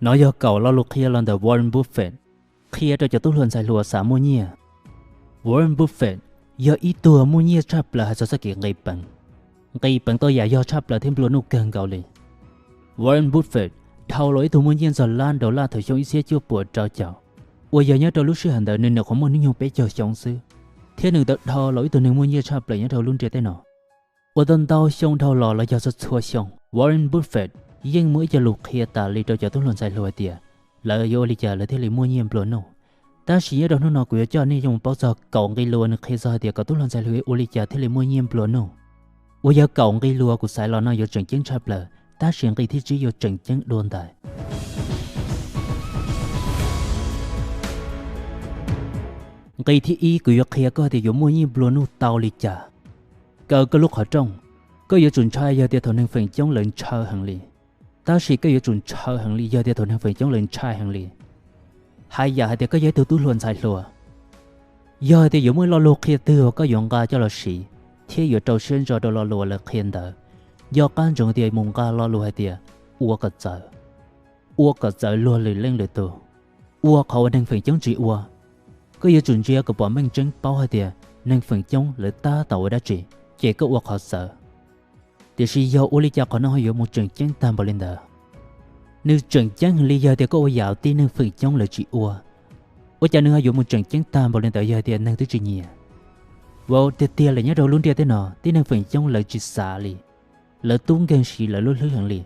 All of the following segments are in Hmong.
Nov yog kaum lo lus qhia los ntawm Warren Buffett qhia rau cov tub hluas ntxhais hluas xav muaj nyiaj. Warren Buffett yog ib tug muaj nyiaj tshaj plaws hais txog txoj kev nqis peev. Nqis peev tau yam yog tshaj plaws thiab nplua nuj kawg nkaus li. Warren Buffett dhau los ib tug muaj nyiaj ntxog lab dollar thaum xyoo ib txhiab cuaj puas rau caum, uas yog nyob rau lub sij hawm ntawd nws nyuam qhuav muaj hnub nyoog peb caug xyoo xwb, thiab nws tau dhau los ib tug neeg muaj nyiaj tshaj plaws nyob rau lub ntiaj teb no. Ua tau ntau xyoo dhau los los yog txhua txhua xyoo, Warren Buffett yeej muaj ib co lus qhia tas li rau cov tub hluas ntxhais hluas hais tias lawv yuav ua li cas lawv thiaj li muaj nyiaj nplua nuj. Tab sis nyob rau hnub no kuv yuav coj nej yuav mus paub txog kaum nqe lus uas nws qhia txog hais tias kom tub hluas ntxhais hluas yuav ua li cas thiaj li muaj nyiaj nplua nuj, uas yog kaum nqe lus uas kuv xaiv los no yuav tseem ceeb tshaj plaws, tab sis nqe thib tsib yuav tseem ceeb dua ntais. Nqe thib ib, kuv yuav qhia koj tias yuav muaj nyiaj nplua nuj tau li cas. Kaw koj lub qhov rooj, koj yuav tsum ntshai yog tias thaum neeg feem coob lawv ntshaw heev li. Tab sis koj yuav tsum ntshaw heev li yog tias thaum neeg feem coob lawv ntshai heev li. Hais yam hais tias koj yog ib tug tub hluas ntxhais hluas, yog hais tias yuav muaj ib lo lus qhia twg uas koj yuav nqa coj los siv thiab yuav rau siab ntso rau lo lus uas lawv qhia ntawd, nco qab ntsoov tias mus nqa lo lus hais tias ua kom txawv, ua kom txawv luag lwm leej lwm tus, ua qhov uas neeg feem coob tsis ua. Koj yuav tsum ntsia kom pom meej tseeb paub hais tias neeg feem coob lawv tab tom ua dab tsi, ces koj ua qhov txawv. Tiam sis yog ua li cas qhov no ho yuav mus tseem ceeb tag npaum li ntawd? Nws tseem ceeb heev li yog tias koj ua yam tib neeg feem coob lawv tsis ua. Ua cas nws ho yuav mus tseem ceeb tag npaum li ntawd yog tias neeg twb tsis nyiam? Vim tiag tiag lawm nyob rau lub ntiaj teb no tib neeg feem coob lawv tsis xav li. Lawv tub nkeeg siv lawv lub hlwb heev li.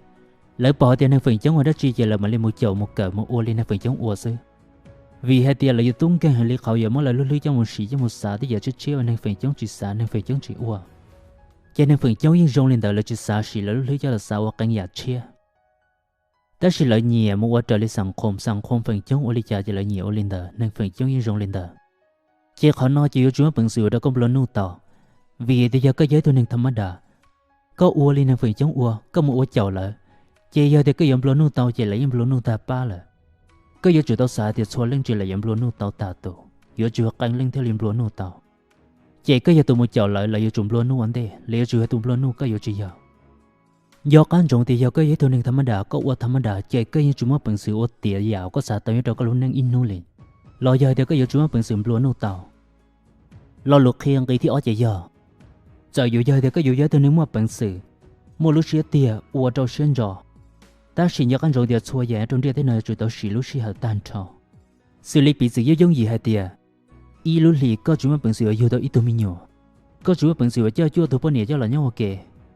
Lawv pom hais tias neeg feem coob ua dab tsi ces lawv mam li mus caum mus kawm mus ua li neeg feem coob ua xwb. Vim hais tias lawv yuav tub nkeeg heev li qhov yuav muab lawv lub hlwb coj mus siv coj mus xav tej yam tshiab tshiab uas neeg feem coob tsis xav neeg feem coob tsis ua. Ces neeg feem coob yeej zoo li ntawd lawv tsis xav siv lawv lub hlwb coj los xav ua qee yam tshiab. Tab sis lawv nyiam mus ua raws li xam khoom, xam khoom feem coob ua li cas ces lawv nyiam ua li ntawd, neeg feem coob yeej zoo li ntawd. Ces qhov no ces yuav tsum muaj peev xwm ua rau koj nplua nuj tau. Vim tias yog koj yog ib tug neeg tham mab das, koj ua li neeg feem coob ua, koj mus ua caum lawv, ces yog tias koj yuav nplua nuj tau ces lawv yeej nplua nuj tag pab lawm. Koj yuav tsum tau xav tias txhua leej tsis lawv yuav nplua nuj tau tag tus, yuav tsum yog qee leej thiaj li nplua nuj tau. Ces koj yog tus mus caum lawv, lawv yuav tsum nplua nuj ua ntej, lawv yuav tsum yog tus nplua nuj, koj yuav tsis yog. Nco qab ntsoov tias yog koj yog ib tug neeg tham mab das, koj ua tham mab das ces koj yeej tsis muaj peev xwm ua tiav yam uas koj xav tau nyob rau koj lub neej ib hnub li, los yog hais tias koj yuav tsis muaj peev xwm nplua nuj tau. Lo lus qhia nqi thib ob ces yog, txawm yuav yog tias koj yuav yog ib tug neeg muaj peev xwm, muaj lub siab tiag, ua rau siab ntso, tab sis nco qab ntsoov tias txhua yam rau ntiaj teb no yuav tsum tau siv lub sij hawm tag nrho. Xws li piv txwv yooj yooj yim hais tias, ib lub hlis koj tsis muaj peev xwm uas yug tau ib tug me nyuam, koj tsis muaj peev xwm uas coj cuaj tug poj niam coj los nyob ua ke,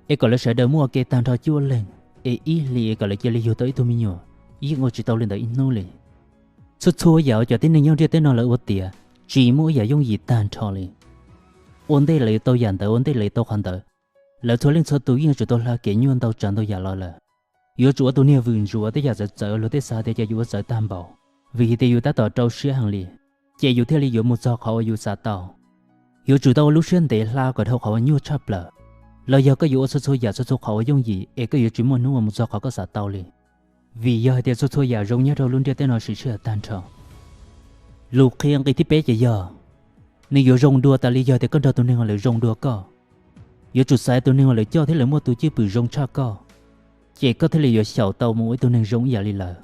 es kom lawv sawv daws muaj ua ke tag nrho cuaj leeg, es ib hlis es kom lawv cia li yug tau ib tug me nyuam, yeej ua tsis tau li ntawd ib hnub li. Txhua txhua yam uas cov tib neeg nyob ntiaj teb no lawv ua tiav, tsis muaj ib yam yooj yim tag nrho li. Ua ntej lawv yuav tau yam ntawd, ua ntej lawv yuav tau qhov ntawd, lawv txhua leej txhua tus yeej yuav tsum tau hla kev nyuaj ntau tsav ntau yam los lawm. Yuav tsum ua tus niag vwm ntsuav tej yam txawv txawv uas luag tej xav tias cas yus ua txawv tag npaum, vim tias yus tab tom rau siab heev li, ces yus thiaj li yuav mus txog qhov uas yus xav tau. Yuav tsum tau ua lub siab ntev hla kom dhau qhov uas nyuaj tshaj plaws, los yog koj yuav ua txhua txhua yam txhua txhua qhov uas yooj yim es koj yuav tsis muaj hnub uas mus txog qhov koj xav tau li. Vim yog hais tias txhua txhua yam zoo nyob rau lub ntiaj teb no siv sij hawm tag nrho. Lus qhia nqi thib peb ces yog, nws yuav zoo dua tas li yog tias koj nrog tus neeg uas lawv zoo dua koj. Yuav tsum xaiv tus neeg uas lawv coj thiab lawv muaj tus cwj pwm zoo tshaj koj, ces koj thiaj li yuav xyaum tau mus ua ib tug neeg zoo ib yam li lawv.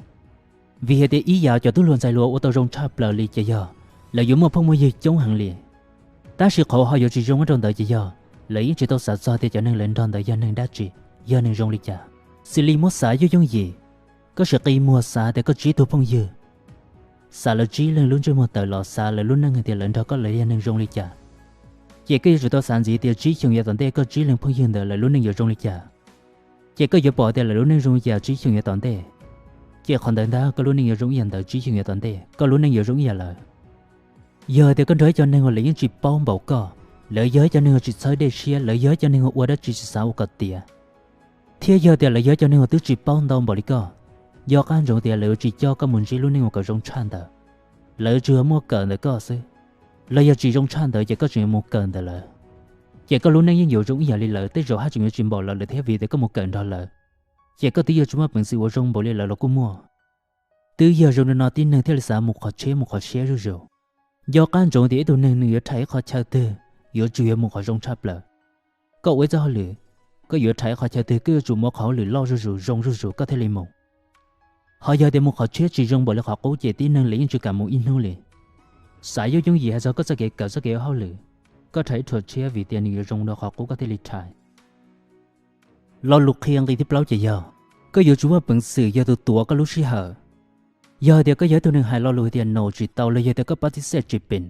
Vim hais tias ib yam cov tub hluas ntxhais hluas ua tau zoo tshaj plaws li ces yog lawv yuav muaj phooj muaj ywg coob heev li. Tab sis qhov ho yuav tsis zoo nyob rau ntawd ces yog lawv yeej tsis tau xav txog tias cov neeg lawv nrog ntawd yog neeg dab tsi, yog neeg zoo li cas. Xws li muab xav yooj yooj yim, koj sim qi muag xav tias koj tsib tug phooj ywg, xav lawv tsib leeg lub ntsej muag tawm los xav lawv lub neej hais tias lawv nrog koj lawv yog neeg zoo li cas. Ces koj yuav tsum tau xav ntxiv tias tsib xyoos yav tom ntej koj tsib leeg phooj ywg ntawd lawv lub neej yuav zoo li cas. Ces koj yuav pom tias lawv lub neej zoo li cas tsib xyoos yav tom ntej. Ces qhov ntawd ntag koj lub neej yuav zoo ib yam ntawd tsib xyoos yav tom ntej, koj lub neej yuav zoo ib yam lawv. Yog tias koj nrog ib co neeg uas lawv yeej tsis paub npaum koj, lawv yog ib co neeg uas tsis txhawb dej siab, lawv yog ib co neeg uas ua dab tsi tsis xav ua kom tiav, thiab yog tias lawv yog ib co neeg uas twb tsis paub ntau npaum li koj, nco qab ntsoov tias lawv yuav tsis coj koj mus ntsib lub neej uas kom zoo tshaj ntawd. Lawv tsuas yog muaj kawm ntawm koj xwb, los yog tsis zoo tshaj ntawd ces koj tseem yuav mus kawm ntawm lawv. Ces koj lub neej yeej yuav zoo ib yam li lawv, tej zaum haj tseem yuav tsis npaum lawv lawm thiab vim tias koj mus kawm nrog lawv, ces koj twb yuav tsis muaj peev xwm ua zoo npaum li lawv los kuj muaj. Twb yog zoo li no tib neeg thiaj li xav mus qhov tshiab mus qhov siab zuj zus. Nco qab ntsoov tias ib tug neeg nws yuav rhais ib qhov chaw twg, yuav tsum yuav mus qhov zoo tshaj plaws. Koj ua ib txoj hauj lwm, koj yuav rhais ib qhov chaw twg koj yuav tsum muab qhov hauj lwm loj zuj zus zoo zuj zus koj thiaj li mus. Ho yog tias mus qhov tshiab tsis zoo npaum li qhov qub ces tib neeg li yeej tsis kam mus ib hnub li. Xav yooj yooj yim hais txog koj txoj kev kawm txoj kev ua hauj lwm, koj rhais ib ruam tshiab vim tias nws yuav zoo rau qhov qub koj thiaj li rhais. Lo lus qhia nqi thib plaub ces yog, koj yuav tsum muaj peev xwm yog tus tuav koj lub sij hawm. Yog hais tias koj yog ib tug neeg hais lo lus hais tias no tsis tau los yog tias koj pab tib xej tsis pem,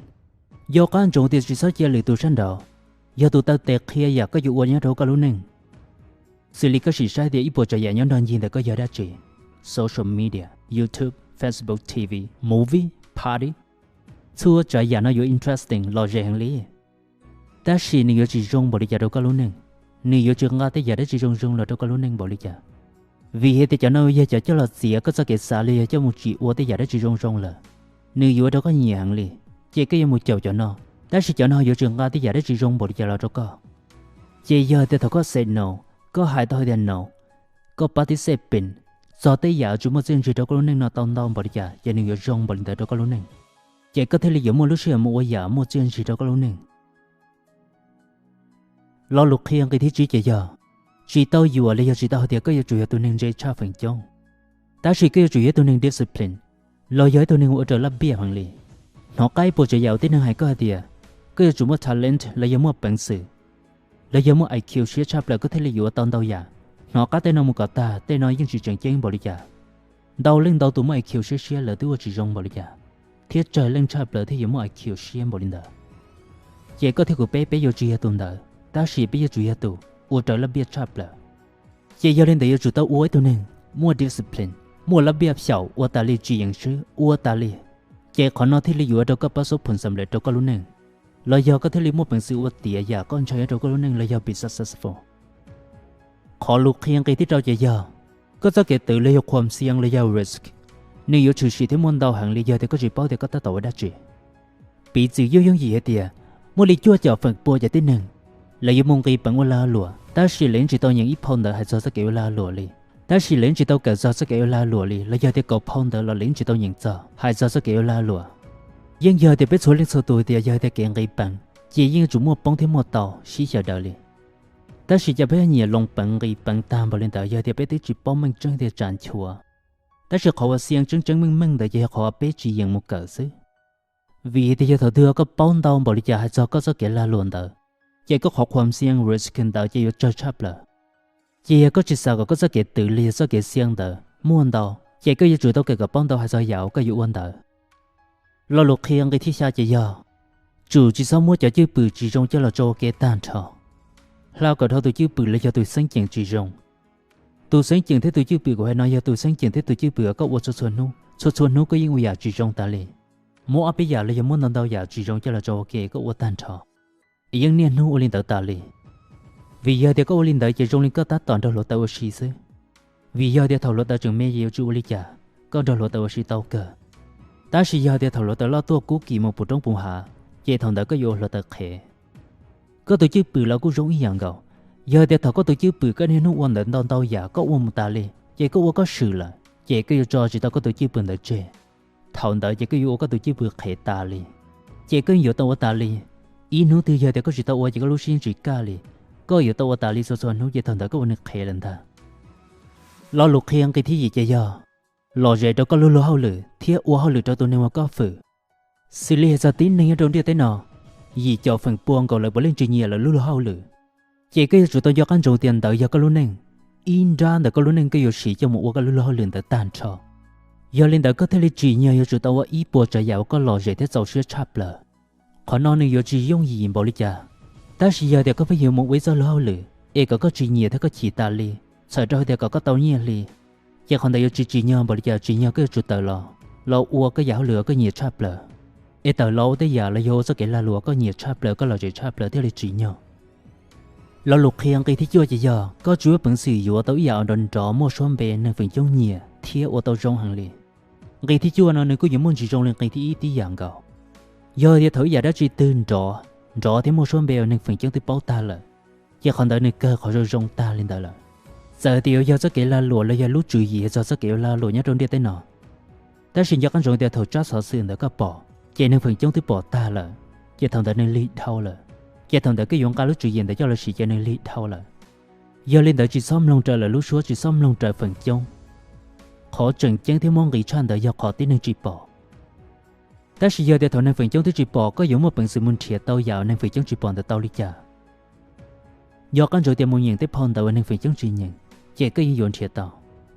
yog qab ntsoov tias tsis txhob cia lwm tus sab nraud yog tus taw tes qhia yam koj yuav ua nyob rau koj lub neej. Xws li koj sim saib tias ib puas tsav yam nyob nrog ncig ntawm koj yog dab tsi: social media, YouTube, Facebook, T V, movie, party. Txhua tsav yam no yuav interesting lom zem heev li, tab sis nws yuav tsis zoo npaum li cas rau koj lub neej. Nws yuav tsis nqa tej yam dab tsi zoo zoo los rau koj lub neej npaum li cas, vim hais tias cov no yog cov coj los txiav koj txoj kev xav los yog coj mus tsim ua tej yam dab tsi zoo zoo lawm. Nws yuav ua rau koj nyiam heev li, ces koj yuav mus caum cov no, tab sis cov no yuav tsis nqa tej yam dab tsi zoo npaum li cas los rau koj. Ces yog tias thaum koj say no, koj hais tau hais tias no, koj pab tib xej pem txog tej yam tsis muaj txiaj ntsig rau koj lub neej no tau ntau npaum li cas ces nws yuav zoo npaum li ntawd rau koj lub neej, ces koj thiaj li yuav muaj lub sij hawm mus ua yam muaj txiaj ntsig rau koj lub neej. Lo lus qhia nqi thib tsib ces yog, tsis tau yuam los yog tsis tau hais tias koj yuav tsum yog tus neeg ntse tshaj feem coob, tab sis koj yuav tsum yog ib tug neeg discipline, los yog ib tug neeg ua raws laj npiaj heev li. Hnov qab ib puas tsav yam uas tib neeg hais koj hais tias koj yuav tsum muaj talent los yog muaj peev xwm, los yog muaj I Q siab tshaj plaws koj thiaj li yuav ua tau ntau yam. Hnov qab tej no mus kom tag, tej no yeej tsis tseem ceeb npaum li cas. Ntau leej ntau tus muaj I Q siab siab lawv twb ua tsis zoo npaum li cas, thiab tsawg leej tshaj plaws thiaj yuav muaj I Q siab npaum li ntawd. Ces koj thiab kuv peb, peb yuav tsis yog tus ntawd, tab sis peb yuav tsum yog tus ua raws laj npiaj tshaj plaws. Ces yog li ntawd yuav tsum tau ua ib tug neeg muaj discipline, muaj laj npiaj xyaum ua tas li, tsis yeem swb ua tas li. Ces qhov no thiaj li yuav ua rau koj pab xub phoom xam lem rau koj lub neej, los yog koj thiaj li muaj peev xwm ua tiav yam koj ntshaw nyob rau koj lub neej los yog be successful. Qhov lus qhia nqi thib rau ces yog, koj txoj kev twv los yog khuam xiam los yog risk, nws yuav tshwm sim thiab muaj ntau heev li yog tias koj tsis paub tias koj tab tom ua dab tsi. Piv txwv yooj yooj yim hais tias, muaj li cuaj caum feem pua cov tib neeg, lawv yuav mus nqis peev ua lag luam, tab sis lawv yeej tsis tau nyeem ib phau ntawv hais txog txoj kev ua lag luam li, tab sis lawv yeej tsis tau kawm txog txoj kev ua lag luam li, los yog tias kaum phau ntawv los lawv yeej tsis tau nyeem txog hais txog txoj kev ua lag luam. Yeej yog tias peb txhua leej txhua tus tias yog tias kev nqis peev ces yeej yuav tsum muaj poob thiab muaj tau sib xyaw daws li. Tab sis cas peb nyiam loo peev nqis peev tag npaum li ntawd yog tias peb twb tsis paub meej tseeb tias tsam nchuav. Tab sis qhov uas xiam tseeb tseeb meej meej ntawd ces yog qhov uas peb tsis yeem mus kawm xwb. Vim tias yog thaum twg koj paub ntau npaum li cas hais txog koj txoj kev lag luam ntawd, ces koj qhov khuam xiam risk ntawd ces yuav tsawg tshaj plaws. Ces yog koj tsis xav kom koj txoj kev twv los yog txoj kev xiam ntawd muaj ntau, ces koj yuav tsum tau kawm kom paub ntau hais txog yam uas koj yuav ua ntawd. Lo lus qhia nqi thib xya ces yog, tsum tsis txhob muab cov cwj pwm tsis zoo coj los tso ua ke tag nrho. Hla kom dhau tus cwj pwm los yog tus xeeb ceem tsis zoo. Tus xeeb ceem thiab tus cwj pwm kuv hais no yog tus xeeb ceem thiab tus cwj pwm uas koj ua txhua txhua hnub, txhua txhua hnub koj yeej ua yam tsis zoo tas li. Muab ob peb yam los yog muab ntau ntau yam tsis zoo coj los tso ua ke koj ua tag nrho, yeej niaj hnub ua li ntawd tas li. Vim yog tias koj ua li ntawd ces zoo li koj tab tom nrog hluav taws ua si xwb. Vim yog tias thaum hluav taws tseem me ces yuav tsum ua li cas, koj nrog hluav taws ua si tau kawg. Tab sis yog tias thaum hluav taws loj tuaj kub kis mus puv roob puv hav, ces thaum ntawd koj yuav ua hluav taws qhev. Koj tus cwj pwm los kuj zoo ib yam nkaus. Yog tias thaum koj tus cwj pwm koj niaj hnub ua ntawd ntau ntau yam koj ua mus tas li, ces koj ua koj swm lawm, ces koj yuav tso tsis tau koj tus cwj pwm ntawd tseg. Thaum ntawd ces koj yuav ua koj tus cwj pwm qhev tas li, ces koj yuav tau ua tas li. Ib hnub twg yog tias koj tsis tau ua ces koj lub siab tsis kaj li, koj yuav tau ua tas li txhua txhua hnub ces thaum ntawd koj ua neeg qhev lawm ntag. Lo lus qhia nqi thib yim ces yog, lom zem rau koj lub luag hauj lwm thiab ua hauj lwm rau tus neeg uas koj fwm. Xws li hais txog tib neeg nyob rau ntiaj teb no, yim caum feem pua nkaus lawv puav leej tsis nyiam lawv lub luag hauj lwm. Ces koj yuav tsum tau nco qab ntsoov tias ntawd yog koj lub neej, ib nrab ntawm koj lub neej koj yuav siv coj mus ua koj lub luag hauj lwm ntawd tag nrho. Yog li ntawd koj thiaj li tsim nyog yuav tsum tau ua ib puas tsav yam uas koj lom zem thiab txaus siab tshaj plaws. Qhov no nws yuav tsis yooj yim npaum li cas, tab sis yog tias koj pheej yuav mus ua ib txoj luag hauj lwm es kom koj tsis nyiam thiab koj chim tas li, txhawm rau hais tias kom koj tau nyiaj hli, ces qhov ntawd yuav tsis tsim nyog npaum li cas, tsim nyog koj yuav tsum tawm los, los ua koj yam hauj lwm uas koj nyiam tshaj plaws, es tawm los ua tej yam los yog ua txoj kev lag luam koj nyiam tshaj plaws, koj lom zem tshaj plaws thiaj li tsim nyog. Lo lus qhia nqi thib cuaj ces yog koj tsis muaj peev xwm yuav tau ib yam uas nrov nrov muaj suab npe neeg feem coob nyiam thiab ua tau zoo heev li. Nqi thib cuaj no nws kuj yuav muaj ntsis zoo li nqi thib ib tib yam nkaus. Yog tias thaum ib yam dab tsi twg nrov, nrov thiab muaj suab npe uas neeg feem coob twb paub tag lawm, ces qhov ntawd nws kawg qhov zoo zoo tag li ntawd lawm. Txawm tias yuav yog txoj kev lag luam los yog lub tswv yim txog txoj kev ua lag luam nyob rau ntiaj teb no, tab sis nco qab ntsoov tias thaum tsab xov xwm ntawd koj pom, ces neeg feem coob twb pom tag lawm, ces thaum ntawd nws lig dhau lawm. Ces thaum ntawd koj yuav nqa lub tswv yim ntawd coj los siv ces nws lig dhau lawm. Yog li ntawd tsis txhob mloog raws lawv lub suab, tsis txhob mloog raws feem coob. Qhov tseem ceeb thiab muaj nqis tshaj ntawd yog qhov tib neeg tsis pom. Tab sis yog tias thaum neeg feem coob twb tsis pom, koj yuav muaj peev xwm mus nrhiav tau yam neeg feem coob tsis pom ntawd tau li cas? Yog qab ntsoov tias mus nyeem tej phau ntawv uas neeg feem coob tsis nyeem, ces koj yeej yuav nrhiav tau.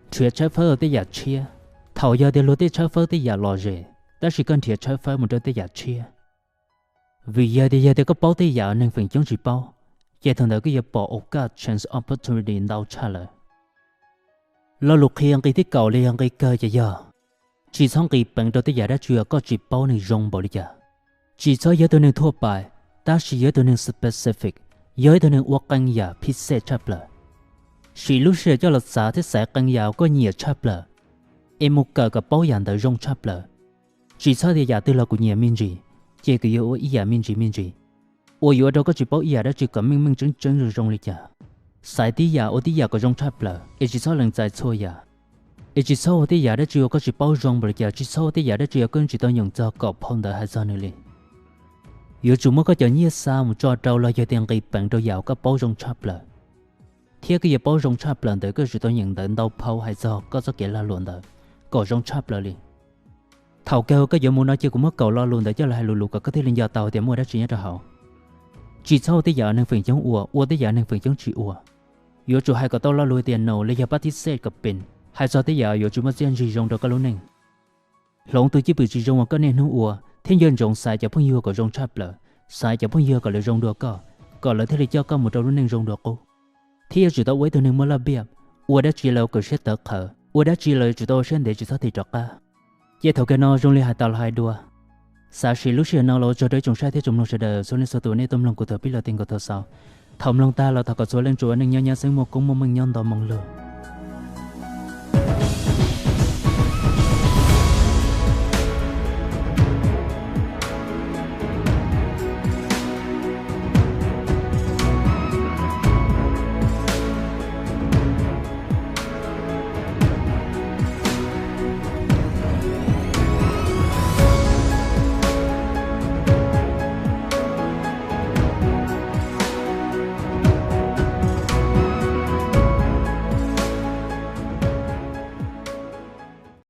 Nrhiav tshawb fawb rau tej yam tshiab. Thaum yog tias luag tej tshawb fawb tej yam lom zem, tab sis koj nrhiav tshawb fawb mus rau tej yam tshiab. Vim yog tias, yog tias koj paub tej yam neeg feem coob tsis paub, ces thaum ntawd koj yuav pom okaj, chance, opportunity ntau tshaj lawm. Lo lus qhia nqi thib kaum los yog nqi kawg ces yog: tsis txhob nqis peev rau tej yam dab tsi uas koj tsis paub nws zoo npaum li cas. Tsis txhob yog ib tug neeg thuaj pais, tab sis yog ib tug neeg specific, yog ib tug neeg ua qee yam phij xej tshaj plaws. Siv lub sij hawm coj los xav thiab xaiv qee yam uas koj nyiam tshaj plaws, es mus kawm kom paub yam ntawd zoo tshaj plaws. Tsis txhob tias yam twg los kuv nyiam me ntsis, ces kuv yuav ua ib yam me ntsis me ntsis, uas yuav ua rau koj tsis paub ib yam dab tsi kom meej meej tseeb tseeb zoo zoo li cas. Xaiv tib yam ua tib yam kom zoo tshaj plaws, es tsis txhob lees txais txhua yam. Es tsis txhob ua tej yam dab tsi uas koj tsis paub zoo npaum li cas, tsis txhob ua tej yam dab tsi uas koj tsis tau nyeem txog kaum phau ntawv hais txog nws li. Yuav tsum muab koj cov nyiaj xa mus tso rau los yog tias nqis peev rau yam uas koj paub zoo tshaj plaws. Thiab koj yuav paub zoo tshaj plaws ntawd koj yuav tsum tau nyeem ntawv ntau phau hais txog koj txoj kev lag luam ntawd kom zoo tshaj plaws li. Thaum kawg koj yuav mus no ces kuv muab kaum lo lus ntawd coj los hais lus lus kom koj thiaj li nco tau tias muaj dab tsi nyob rau hauv. Tsis txhob ua tej yam neeg feem coob ua, ua tej yam neeg feem coob tsis ua. Yuav tsum hais kom tau lo lus tias no los yog pab thib xej kom pem, hais txog tej yam yuav tsum muaj txiaj ntsig zoo rau koj lub neej. Hloov tus cwj pwm tsis zoo uas koj niaj hnub ua thiab nco ntsoov xaiv cov phooj ywg kom zoo tshaj plaws, xaiv cov phooj ywg kom lawv zoo dua koj, kom lawv thiaj li coj koj mus rau lub neej zoo dua qub. Thiab yuav tsum tau ua ib tug neeg muaj laj npiaj, ua dab tsi los kom siab tawv qhawv, ua dab tsi los yuav tsum tau ua siab ntev tsis txhob thim rov qab. Ces thaum kawg no zoo li hais tas los hais dua, xav siv lub sij hawm no los ua tsaug rau ib tsoom saib thiab tsoom mloog sawv daws, xua nej txhua tus nej tuaj mloog kuv thaum pib los txog nkaus thaum xaus. Thaum mloog tag los thov kom txhua leej tsuas ua neej nyob nyab xeeb muaj koob muaj meej nyob nto moo lug.